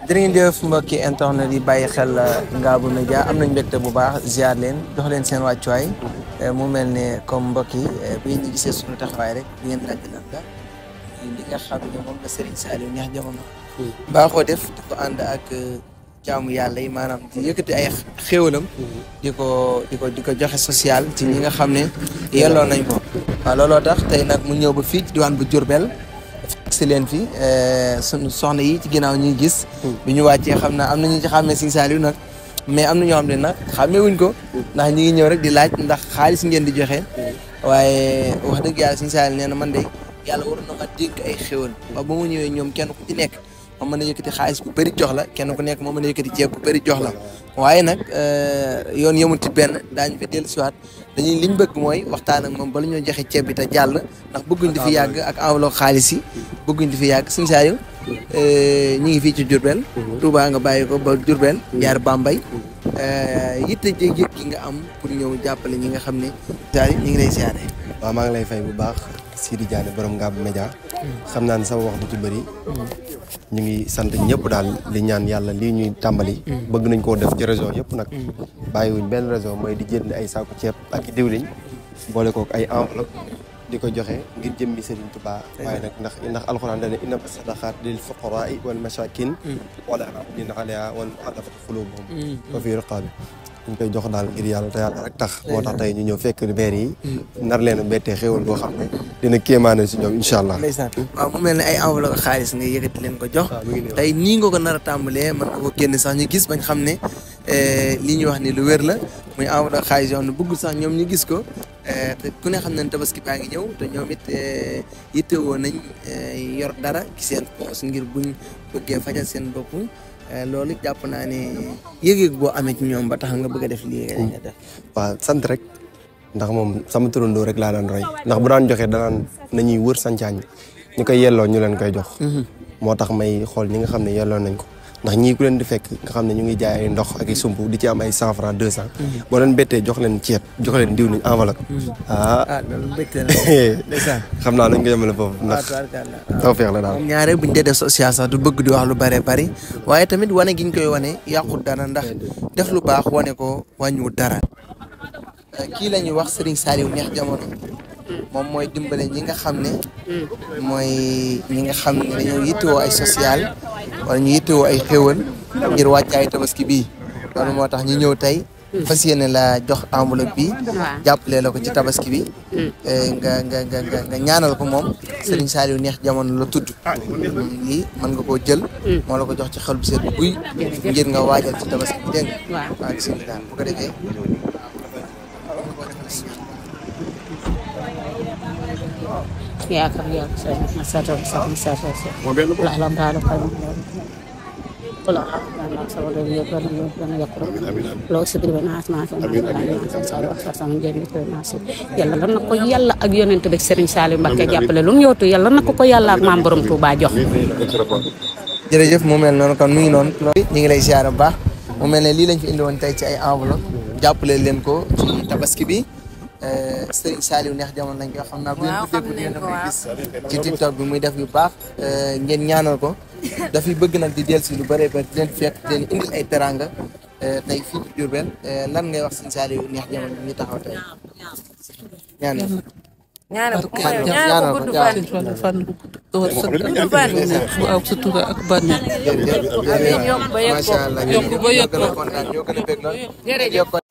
jërë ngeen jëf mbokki internet yi bàyyi xel Ngabou Média am nañ mbégte bu baax ziar leen jox leen seen wàccuwaay mu mel ne comme mbokk yi bi ñu gisee suñu taxawaay rek di ngeen laaj lan la li nga xam ne moom la Serigne Saliou Neex Jamono baaxoo def di ko ànd ak jaamu yàlla yi maanaam di yëkkati ay xéewalam di ko joxe social ci ñi nga xam ne yelloo nañ ko waaw looloo tax tey nag mu ñëw ba fii ci diwaan bu Diourbel si leen fi sunu soxna yi ci ginnaaw ñuy gis bi ñu wàccee xam naa am na ñu ci xàmmee Serigne Saliou nag mais am na ñoo xam ne nag xàmmee wuñ ko ndax ñi ngi ñëw rek di laaj ndax xaalis ngeen di joxe waaye wax dëgg yàlla Serigne Saliou nee na man de yàlla waroon na ma dénk ay xéwal ba mu ñëwee ñoom kenn ku ci nekk ma mën a yëkkati xaalis bu bëri jox la kenn ku nekk moo mën a yëkkati ceeb bu bëri jox la waaye nag yoon yemul ci benn daañu fi dellu siwaat dañuy liñ bëgg mooy waxtaan ak moom bala ñoo joxe ceeb bi te jàll ndax bëgguñ di fi yàgg ak enveloppe xaalis yi bëgguñ di fi yàgg Serigne Saliou ñu ngi fii ci Diourbel Touba nga bàyyi ko ba Diourbel jaar Bambey yitte jéeg gi nga am pour ñëw jàppale ñi nga xam ne Saliou ñu ngi lay siyaare. waaw maa ngi lay fay bu baax Sidi Diané borom Ngabou Média xam naa ne sama wax du ci bëri ñu ngi sant ñëpp daal di ñaan yàlla lii ñuy tàmbali bëgg nañ koo def ci région yëpp nag bàyyiwuñ benn région mooy di jënd ay saaku ceeb ak diwliñ boole kook ay enveloppe di ko joxe ngir jëmmi Serigne Touba waaye nag ndax alxuraan dane inna sadaqaat lil fuqaraa wal masakin wala amilina alayha wal mu'allafati qulubuhum wa fi riqaabi ñu koy jox daal ngir yàlla te yàlla rek tax moo tax tey ñu ñëw fekk beer yi nar leen a bettee xéwal boo xam ne dina kéemaane si ñoom incha allah. waaw mu mel ne ay enveloppe xaalis nga yëkkati leen ko jox tey nii nga ko nar a tàmbalee mën nga ko génn sax ñu gis bañ xam ne lii ñuy wax ni lu wér la muy enveloppe xaalis yoo xam ne bëggul sax ñoom ñu gis ko te ku ne xam ne tabaski baa ngi ñëw te ñoom it yittewoo nañ yor dara ci seen poos ngir buñ bëggee fajal seen bopp loolu jàpp naa ne yëg-yëg boo amee ci ñoom ba tax nga bëgg a def lii nga def. waaw sant rek ndax moom sama turandoo rek laa daan roy ndax bu daan joxe danaan nañuy wër sancaañ ñu koy yelloo ñu leen koy jox. moo tax may xool ñi nga xam ne yelloo nañ ko ndax ñii ku leen di fekk nga xam ne ñu ngi jaay ay ndox ak i sump di ci am ay 100 francs 200. boo leen bettee jox leen ceeb jox leen diw ni enveloppe. loolu mbégte la xam naa nañ ko yemale foofu ndax tawfeex la daal. ñaare buñ dee def social sax du bëgg di wax lu bare bari waaye tamit wane giñ koy wane yàqut dara ndax def lu baax wane ko wàññiwut dara. kii la ñuy wax Serigne Saliou Neex Jamono moom mooy dimbale ñi nga xam ne mooy ñi nga xam ne dañoo yittewoo ay social wala ñu yittewoo ay xéwal ngir wàccaay tabaski bii loolu moo tax ñu ñëw tey fas yéene la jox enveloppe bi jàppale la ko ci tabaski bi nga ñaanal ko moom Serigne Saliou Neex Jamono la tudd lii mën nga koo jël moo la ko jox ci xel bu seet bu guy ngir nga waajal ci tabaski bi dégg nga waaw bismillah bu ko defee yaakaar yàlla sa masata sa masata la lam daal ko wala sama do yo gëna yakku lo sibri bana asma sama ngeen ko nasi yalla lan nako yalla ak yonent bi Serigne Saliou Mbacké jappalé lu ñotu yalla nako ko yalla ak maam borom Touba jox jërëjëf mu mel noonu kon mu ngi noonu ñi ngi lay ziar bu baax mu mel ne lii lañ fi indi woon tey ci ay enveloppe jàppale leen ko ci tabaski bi Serigne Saliou Neex Jamono lañ koy xam naa bu ngeen ko gis ci TikTok bi muy def yu baax ngeen ñaanal ko dafay bëgg nag di dellu si lu bëree bëri di leen fekk di leen indil ay teranga tey fii ci Diourbel lan ngay wax Serigne Saliou Neex Jamono ñu taxaw tey ñaanal ko gudd fan ak sutura ak bànneex macha allah ñoo gën a bëgg lool